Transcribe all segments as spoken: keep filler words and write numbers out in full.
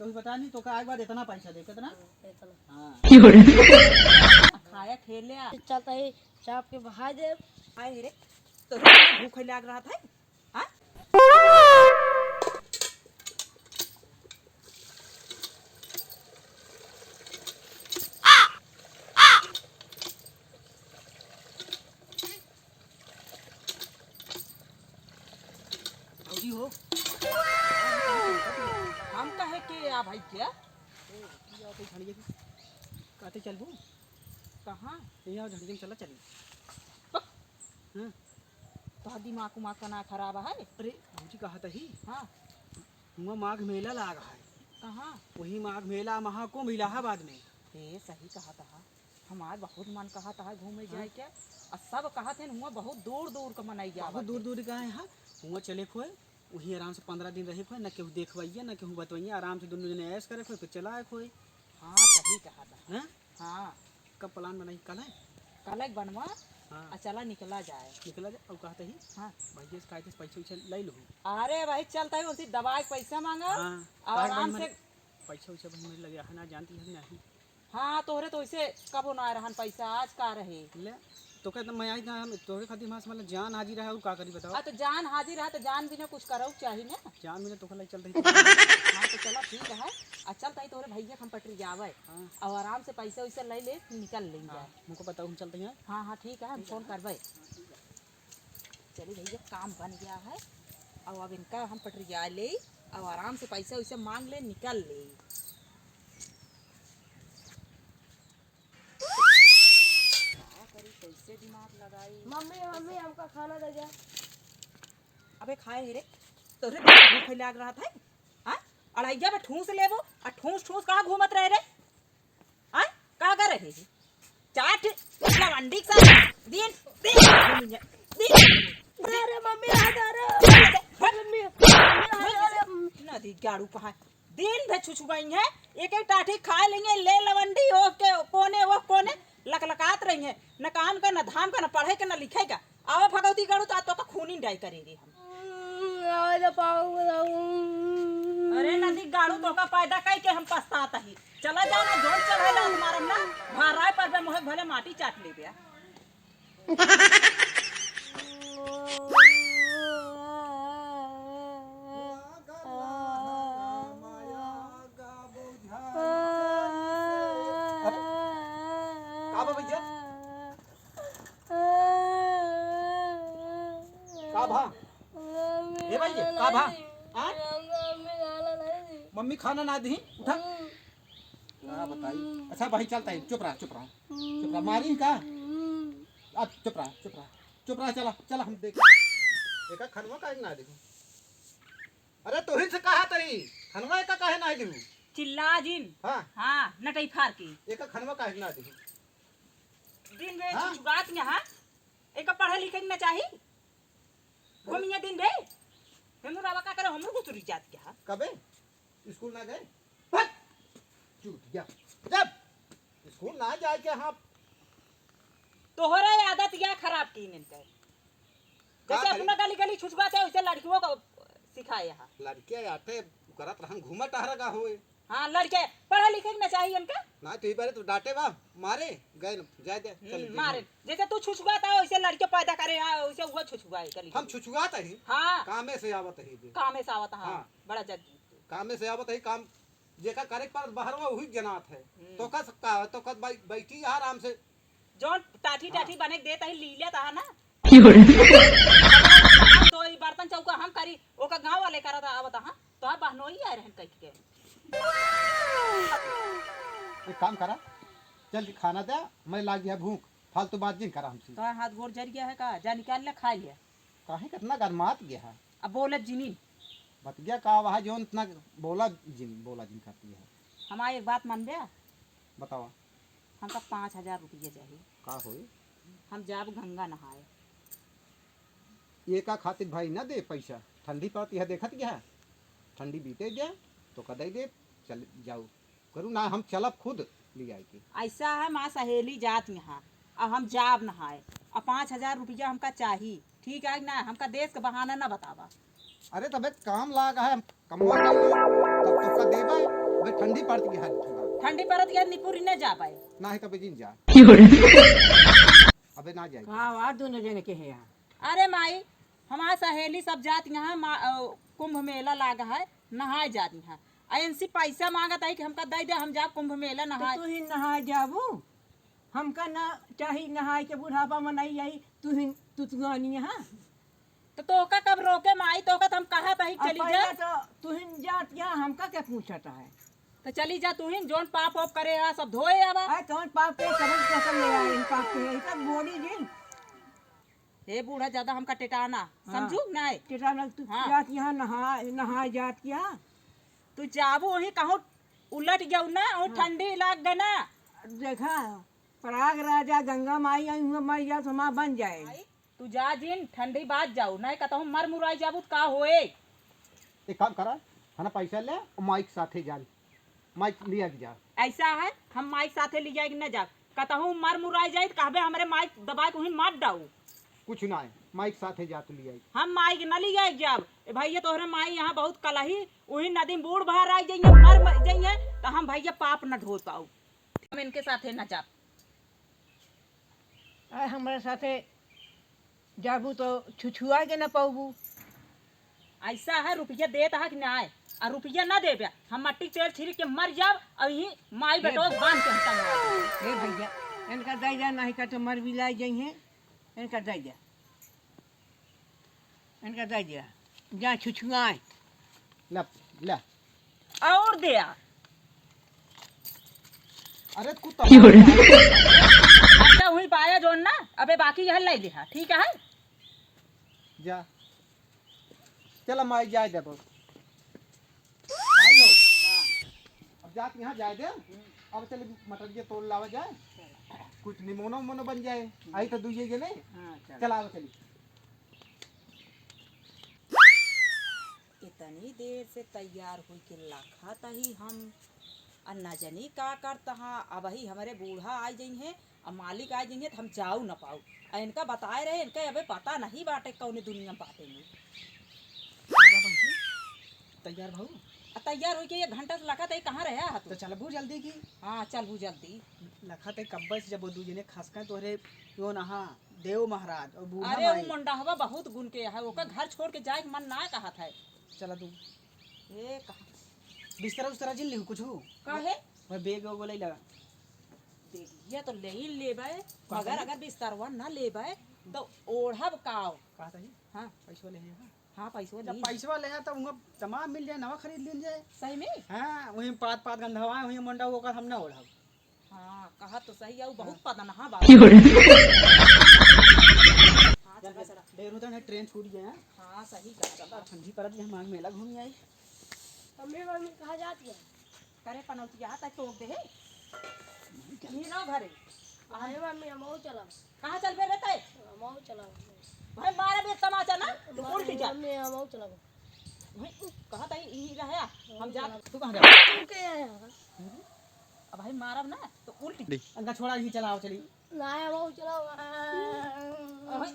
कुछ बता नहीं, तोका आए के बाद इतना पैसा दे, कितना? हाँ, इतना। हाँ। खाया खेले आ। चलता ही चाप के बहा दे। आए रे, तो भूख लाग रहा था। हाँ? भौजी हो, हम कहे के आ भाई क्या? ए, ये आओ तो झड़िया की। कहते चलबू? कहाँ? ये आओ झड़िया में चला चली। हाँ। तो दिमाग उमाग का ना खराब है? अरे, भौजी कहत ही। हाँ। हुआं माघ मेला लाग है। कहाँ? वही माघ मेला महाकुंभ इलाहाबाद में। ए, सही कहत हा। हमार बहुत मन कहत हा घूमे हाँ। जाए के। आ सब कहत हैं हुआं बहुत दूर दूर का मनई बहुत आवत दूर है। दूर का है, हाँ। हुआं चले खोए, वहीं आराम से पन्द्रह दिन रहे खोए, न केहू देखवइया, न केहू बतवइया, आराम से दुनों जने ऐश करे खोए, फिर चला आए खोए। हाँ, सही कहत हा। हाँ? हाँ। कब plan बनाई? कल है? कल एक बनवा, हाँ। आ चला निकला जाए। निकला जाए, और कहते ही, हाँ। भैया से कहते पैसा वैसा ले लो। अरे भाई, चलता ही उनसे दबाए के पैसा मांगा, हाँ। और काहे आराम भाई से। मने पैसा वैसा भाई मेरे लगे है ना, जानती है नहीं। हाँ, तोहरे तो वैसे कबो ना रहन पैसा, आज का रहे? ले, तो कहता मैं आई ना, हम तोहरे खातिर हमारे मतलब जान हाजिर है, और का करी बताओ? आ, तो जान हाजिर है, तो जान बिना कुछ करो चाहिए ना। जान बिना तो खलाई चल रही। हाँ, तो चला ठीक है। आ, चल ताई तोहरे भैया के हम पटरी जावे। हाँ। और आराम से पैसा वैसा ले ले, निकल लेंगे। हाँ, हमको बताओ, हम चलते हैं। हाँ, हाँ, ठीक है, हम ठीक है। फोन करबे। हाँ, ठीक है। चली भैया, काम बन गया है। और अब इनका हम पटरी जा ले, और आराम से पैसा वैसा मांग ले, निकल ले। का करी, कैसे दिमाग लगाई? मम्मी, मम्मी, हमका खाना दे जा। अबे खाए हे रे, तोरे भूख लाग रहा था, हाँ? अढ़ाइया में ठूस लेबो, आ ठूस ठूस कहाँ घूमत रहे रे? हाँ? का कर रहे हे? चाट लवंडी के साथ दिन, दिन, दिन। अरे मम्मी, आ जा रे। मम्मी, मम्मी, आ जा रे। नदी गाड़ू कहाँ? दिन भर छुछुआई है, एक एक टाठी खा लेंगे, ले लवंडी हो के कोने वो कोने लकलकात रही है, न काम का, न धाम का, न पढ़े का, न लिखे का। आवा भगवती गाड़ू तो, तो, तो खूनी डाई करे रे हम। हम्म, आवा जा पाऊ बताऊ। अरे नदी गाड़ू तो का पैदा कई के हम पछतात ही। चला जाना जोन चढ़े ला मारम ना, भराए पर बे मोहे भले माटी चाट ले गया। अरे, का बा भैया? का भा? ए भैया, का भा? हाँ? मम्मी खाना ना दी, उठा। का बताई? अच्छा भाई, चलता है, चुप रहा, चुप रहा, चुप रहा, मारी का? अब चुप रहा, चुप रहा, चुप रहा, चला, चला, हम देख। एका खनवा काहे ना देखो? अरे तोहिन से कहा तई, खनवा एका काहे ना देखो? चिल्ला जिन। हाँ। हाँ, नटई फार की। एका खनवा काहे ना देखो? दिन में हाँ? छुछुआत में, हाँ? एका पढ़े लिखे के ना चाही? घूमिया दिन भे। हमरो रवा का करे, हमरो गुतुरी जात के, हाँ? कबे? स्कूल ना गए? हट! चूतिया। जब स्कूल ना जाए के, हाँ। तोहरे आदत या खराब की इनके। का जैसे करी? अपना गली गली छुछुआते, वैसे लड़कियों को सिखाए यहाँ। लड़कियाँ आटे करत रहन, घूमत टहरत होए। हाँ, लड़के पढ़े लिखे के ना चाहिए इनका। ना, तो ई बारे तो डांटे बा, मारे, गए न, जाए दे, चल हम्म, दे। मारे। जैसे तू छुछुआता है, वैसे लड़के पैदा करे, हाँ, वैसे वो छुछुआए गली हम गली। छुछुआत ही। हाँ। कामे से आवत ही बे। कामे से आवत, हाँ। हाँ। बड़ा जल्दी। कामे से आवत ही, काम जेका करे के परत बहरवा वही जनात है। हम्म। तो का, का, तो का बै-, बैठी आराम से। जौन टाठी हाँ। टाठी बने के देत ही, लीला तहा ना। की हो रे? तो ई बर्तन चौका हम करी, ओका गाँव वाले करत आवत, हाँ। तो आप बहनोई आए रहन कह के। एक काम करा, जल्दी खाना दे, मैं लाग गया भूख, फालतू बात जिन करा हमसे। तो हाथ गोड़ जर गया है का? जा निकाल ले, खा लिया। काहे कितना गरमात गया है? अब बोलब जिनी। बतिया का वहा जौन इतना बोला जिन, बोला जिन करती है। हमार एक बात मानबे? बतावा। हमका पाँच हजार रुपया चाहिए। का होई? हम जाब गंगा नहाए। ये का खातिर भाई ना दे पैसा? ठंडी पड़त यह देखत गया, ठंडी बीते गया तो का दे दे, चल जाओ। करू ना, हम चलब खुद ले आए के। ऐसा है, माँ सहेली जात यहाँ, अब हम जाब नहाए, अब पाँच हजार रुपया हमका चाही, ठीक है ना? हमका देश का बहाना ना बतावा। अरे तबे काम लाग है, हम कमवा कर लो, तब तो का देबे, ठंडी पड़त गया है। ठंडी पड़त गया, निपुरी न जा पाए। ना है तबे जिन जा। अबे ना जाए। का आवाज दोनों जने के है यहाँ? अरे माई, हमार सहेली सब जात यहाँ मा-, अ, कुंभ मेला लाग है, नहाए जात यहाँ। आ इनसे पैसा मांगत है कि हमका दे दे, हम जाब कुंभ मेला तो नहाए। तू ही नहाए जाबू, हमका ना चाही नहाए के, बुढ़ापा में नहीं आई, तू ही तुतुआनी है। तो तोका कब रोके माई, तोका तो हम कहत ही आ, चली पहले जा। तो तू ही जात यहाँ, हमका क्या पूछत है? तो चली जा तू ही, जोन पाप वाप करे आ सब धोए आवा। आ, कौन पाप के, कौन कसम ले आए, इन पाप के, इनका बोली जी। हे बूढ़ा, ज्यादा हमका टेटाना, हाँ। समझू नहीं? टेटाना तू हाँ। जात यहाँ नहा, नहा जात क्या? तू जाबू वहीं कहूँ उलट गयू ना, वहीं हाँ। ठंडी लाग गए ना। देखा, प्रयागराज आ गंगा माई आई हुआ मर जात हमार बन जाए। आई, तू जा जिन, ठंडी बात जाऊ, नहीं कहता हूँ मर मुराई जाबू तो का होए? एक काम करा, है ना, पैसा ले और माइक साथे जान, माइक लिया के जा। ऐसा है, हम माइक साथे लिया के न जाब, कतहूँ मर मुराई जाई तो कहबे हमरे माइक दबा के उहिन मार डाऊ। कुछ ना है, माइक साथे जा तू लिया के। हम माइक न लिया के जाब। ए भैया, तोहरे माई यहाँ बहुत कलही, उही नदी में बूढ़ बाहर आई जाइए, मर, मर जाइए, तो हम भैया पाप न ढो पाऊ। हम इनके साथे न जाब। आए हमरे साथे जाबू तो छुछुआ के न पाबू। ऐसा है, रुपया देत है कि ना आए, और रुपया ना देबे, हम मट्टी के तेल छिड़क के मर जाब, और यही माई बेटो बांध के हम टंगवा देब। हे भैया, इनका दे जा, नहीं का तो मर भी लाई जाइए, इनका दे जा। इनका दे दिया, जा छुछुआए। ले, ले। और दिया। अरे कुत्ता। अच्छा हुई पाया जोन ना, अबे बाकी यह ले लिहा, ठीक है? जा। चला माई जाए देबो। भाई हो। अब जात यहाँ जाए दे। अब चले मटरिया तोड़ लावा जाए। कुछ निमोनो उमोनो बन जाए। आई तो दुइये जने। हाँ, चल। चला आवा चली। इतनी देर से तैयार हुई के लखत ही हम, आ न जनी का करत हा। अबही हमरे बूढ़ा आ जइहें, आ मालिक आ जइहें, त हम जाऊ न पाऊ। आ इनका बताए रहे, इनका अबे पता नहीं बाटे कौने दुनिया में बाटे में। का बा भौजी? तैयार भाऊ? आ तैयार होई के एक घंटा से लखत ही, कहाँ रहे हा तू? तो चलबू जल्दी की। हाँ, चलबू जल्दी। लखत ही कब्बे से जब वो दू जने खसके तोहरे यो नहा। देव महाराज और बूढ़ा अरे, माई। उ मुंडहवा बहुत गुण के है, ओकर घर छोड़ के जाए के मन ना कहत है। चला तू। ए, कहा? बिस्तरा उस्तरा जिन लिहू कुछ हो? काहे? वह बैग वैग ले लगा। बैगिया तो ले ही लेबे, मगर अगर बिस्तरवा ना लेबे, तो ओढ़ब काव? कहा था जी? हाँ। पैसवा ले है, हाँ। हाँ, पैसवा जब ले। पैसवा ले है, तब उहाँ तमाम मिल जाए, नवा खरीद लीन जाए। सही में? हाँ, वहीं पात पात गंधवा, वहीं मुंडा ओकर हम ना ओढ़ब। हाँ, कहा तो सही है, वो बहुत हाँ। पदनहा बा। की हो रे? हाँ, चला, चला। ढेर होता है, ट्रेन छूट गया है। हाँ, सही कहा। चला, ठंडी पड़त है, हम मेला घूम आई। मम्मी, मम्मी, कहाँ जाती है? करे पनौतिया, तै टोक दे है। नहीं, क्या? नहीं रहो घरे। अरे मम्मी, हम और चला। कहाँ चलबे रे तै? हम और चला। भाई, मारा भी तमाचा ना, तो मम्मी, उल्टी जा। मम्मी, हम और चला। भाई, कहाँ तई ई रहे? हम जा। तू कहाँ जा? तू के आया? अब भाई मारब ना तो उल्टी। दे। अंगा छोड़ा ही चलाओ चली। ना, हम चलाओ। अबे,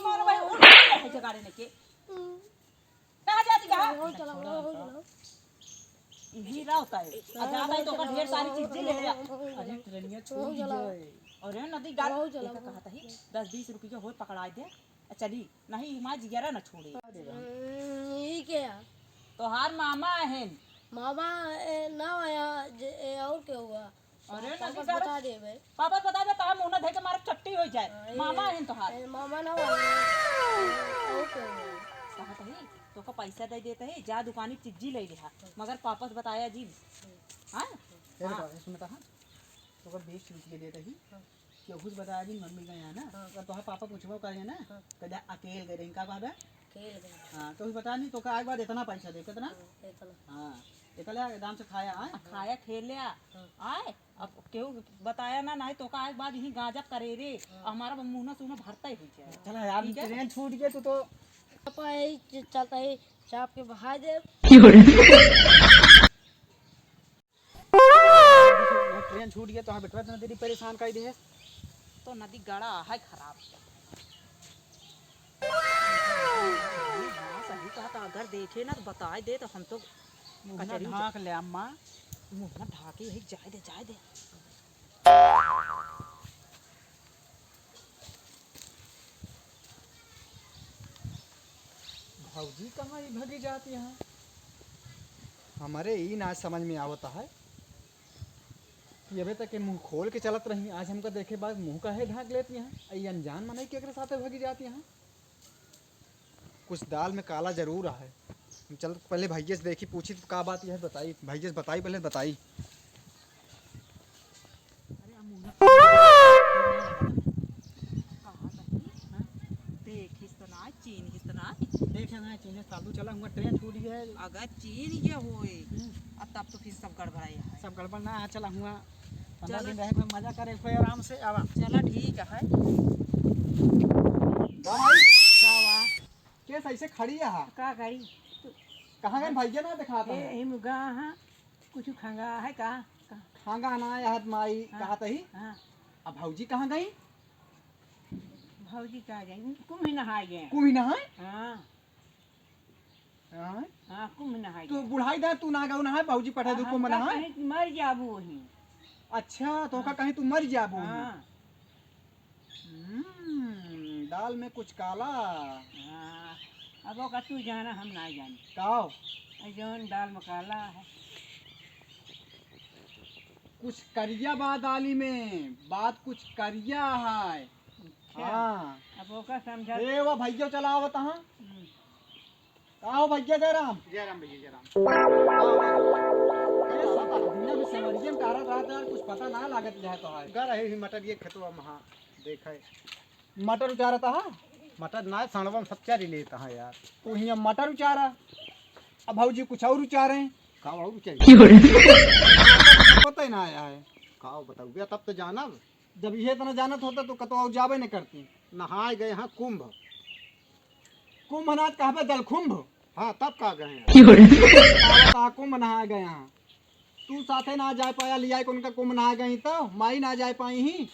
मारो भाई, उल्टी है जगाड़े ने के। कहाँ जाती कहाँ? हम चलाओ, हम चलाओ। यही रहता है। आ जाता है तो ओकर ढेर सारी चीजें ले ले। अरे ट्रेनिया छूट गई। अरे नदी डाल। हम चलाओ। एक कहता ही दस बीस रुपया होए पकड़ाए दे। चली, नहीं, माँ जिगरा न छोड़े। हम्म, ई के है? तोहार मामा अहन। मामा, ए, ना आया, जे, ए, और के हुआ? अरे, पापा नहीं से कर। बता देबे। पापा बता दे, तोहार मुंह ना धे के मारे चट्टी हो जाए। हाँ, मामा ये, अहन तोहार। ए, मामा ना आया। और के हुआ? कहा तही, तोका पैसा दे देते ही, जा दुकानी चिज्जी ले लिहा। मगर पापा से बताया जी। हाँ? ए, हाँ। बेटा, सुनता है? तोका बीस रुपये देते ही। हाँ। केहू से बताया जी मम्मी का यहाँ ना, हाँ। अगर तोहार पापा पूछबो करे ना, हाँ। तो जा अकेल गए रही, का कहबे? अकेल गए। हाँ, केहू से बता नहीं, तो का एक बार इतना पैसा दे, कितना? हाँ, इतना। हाँ, इतना आराम से खाया, हाँ? खाया खेल लिया। हाँ। आए, अब केहू बताया ना, नहीं तो का एक बार यही गांजा करे रे, हाँ। हमारा मुंह ना सुनो भरता ही हो जाए। चला यार, ठीक है? ट्रेन छूट गया, तू तो। पापा यही च-, चलता है, चाप के बहा दे। ट्रेन छूट गया, तो हाँ बेटवा इतना देरी परेशान कर दे। तो नदी गड़ा है खराब। हाँ, सही कहा था, अगर देखे ना तो बताए दे, तो हम तो मुंह ना कचरी ढांक ले अम्मा। मुँह मत ढाके, यही जाए दे, जाए दे। भौजी कहाँ ई भगी जात यहाँ? हमरे ई ना समझ में आवत है कि अबे तक ये मुँह खोल के चलत रही, आज हमका देखे बाद मुँह काहे ढाक लेत यहाँ? ई अनजान मनई केकरे साथे भगी जात यहाँ? कुछ दाल में काला जरूर है। हम चल पहले भैया से देखी, पूछी तो का बात यह बताई, भैया से बताई, पहले बताई। अरे, हम उन्हें कहा था, हाँ? देखिस तो ना, चीन्हिस तो ना। देखे ना, चीन्हिस, फालतू चला हुआ, ट्रेन छूट गया। अगर चीन्ह गया होए, हम्म। अब तब तो फिर सब गड़बड़ाई है। सब गड़बड़ ना, हाँ, चला हुआ। पंद्रह चला। दिन रहे, कोई मजा करे, कोई आराम से आवा। चला, ठीक है। का भाई? का हुआ? केस ऐसे खड़ी है? का करी? कहाँ गए भैया ना दिखाता ए, है? ए मुगा, हाँ, कुछ खंगा है का? का? खंगा ना यार माई, हाँ, कहा तही? हाँ। अब भौजी कहाँ गई? भौजी कहाँ गई? कुम्ही नहाए गए। कुम्ही नहाए? हाँ। हाँ? हाँ, कुम्ही नहाए तू गए। बुढ़ाई दा, तू ना गऊ नहाए, भौजी पठा हाँ, दू कुम्ही हमका नहाए। कहीं मर जाबू वहीं। अच्छा, तो का हाँ। कहीं तू मर जाबू वहीं। हाँ। हम्म, दाल में कुछ काला। हाँ, अब ओका तू जाना, हम ना जानी। काओ? ए जौन दाल में काला है। कुछ करिया बा दाली में, बात कुछ करिया है। अच्छा, हाँ। अब ओका समझा। ए, वो भैया चला आवत हाँ। हम्म। का हो भैया जयराम? जयराम भैया, जयराम। ये सब दुनिया में समझिए में टहरत रहत यार, कुछ पता ना लागत जाए तो है। गर है ही मटर ये खेतवा महा देखे। मटर उचारत हा? मटर ना, सड़वा में सब चरी लेत हा यार। तू हियाँ मटर उचारा, अब भौजी कुछ और उचारे। का और उचारे? पता ही ना आया है। का बताऊँ, तब तो जानब। जब ये इतना जानत होता तो कतौ और जाबे न करती। नहाए गए हैं कुंभ। कुंभ ना कहबे जलकुंभ। हाँ, तब का गए हैं? का कुंभ नहाए गए हैं? तू साथे ना जाए पाया, लियाए कौन का कुंभ नहाए गई तो माई ना जाए पाई ही।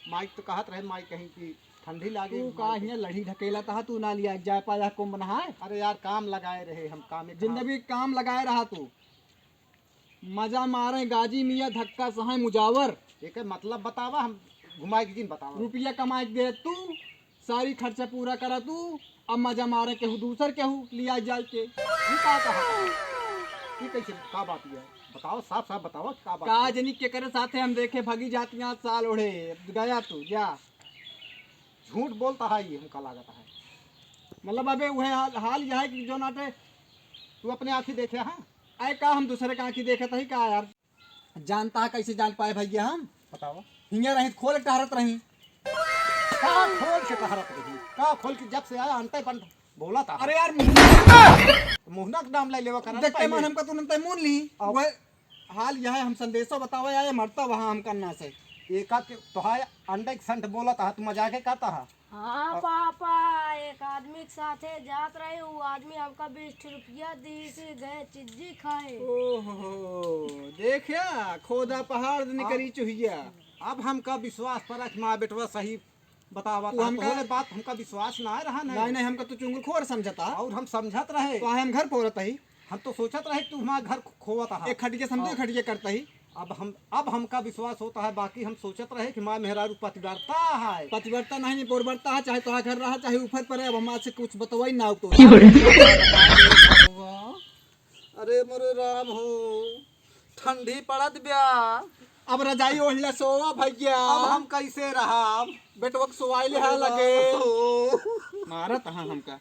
माई तो कहत रहे, माई कहीं की ठंडी लागे, तू माई का के हियाँ लड़ी ढकेला तहा, तू ना लिया जाए पाया कुंभ नहाए। अरे यार, काम लगाए रहे हम, काम एक जिंदगी काम लगाए रहा तू। मजा मारे गाजी मियाँ, धक्का सहे मुजावर। एकर मतलब बतावा, हम घुमाए के जिन बतावा। रुपया कमाए के दे तू, सारी खर्चा पूरा करा तू, अब मजा मारे केहू दूसर केहू लिया जाए के। ई का कहा? ई कैसे, का बात ये है? बताओ, साफ साफ बताओ, का बात का है? जनी केकरे साथे हम देखे भगी जाती यहाँ साल ओढ़े, गया तू, जा। झूठ बोलता है ये, हमका लागत है। मतलब अबे वह हाल, हाल यह है कि जो नाटे तू अपने आँखी देखे, हाँ? आए का हम दूसरे का आँखी देखत हई का यार? जानता है कैसे जान पाए भैया हम? बताओ। हिंगे रही खोल टहरत रही। का खोल के टहरत रही? का खोल के जब से आया अंटे पंट बोला था। अरे यार, मुहना के नाम ले लेवा करत देखते पहले। मन हमका तुरंत मुन ली। अब वह हाल यह है, हम संदेशो बतावे आए, मरता वहाँ हम करना से। एका के तोहार अंडे के संठ बोला था, तू मजाके का था? हाँ अब पापा, एक आदमी के साथे जात रहे, उ आदमी हमका बीस ठे रुपया दीस, गए चिज्जी खाए। ओहो, देखा, खोदा पहाड़ निकरी अब, चुहिया। अब हमका विश्वास पर रख, माँ बेटवा सही बतावा तू था, हमका तोहरे बात हमका विश्वास ना रहा, नहीं। नहीं, नहीं, हमका तो चुंगलखोर समझता। और हम समझत रहे। तो हम घर फोरत ही। हम तो सोचत रहे कि तू हमार घर खो-, खोवत हा। एक खटिया समझो, और खटिया करता ही। अब हम, अब हमका विश्वास होता है, बाकी हम सोचत रहे कि माँ मेहरारू पतिव्रता है। पतिव्रता नहीं, पौरव्रता है, चाहे तोहार घर रहा, चाहे ऊपर पर है। अब हमारे से कुछ बतवाई ना तो। अरे मोरे राम हो, ठंडी पड़त ब्या। अब रजाई ओढ़ले सोवा भैया। अब हम कैसे रहब? बेटवा के सोवाई ले अरे लगे। राम हो। मारत हाँ हमका।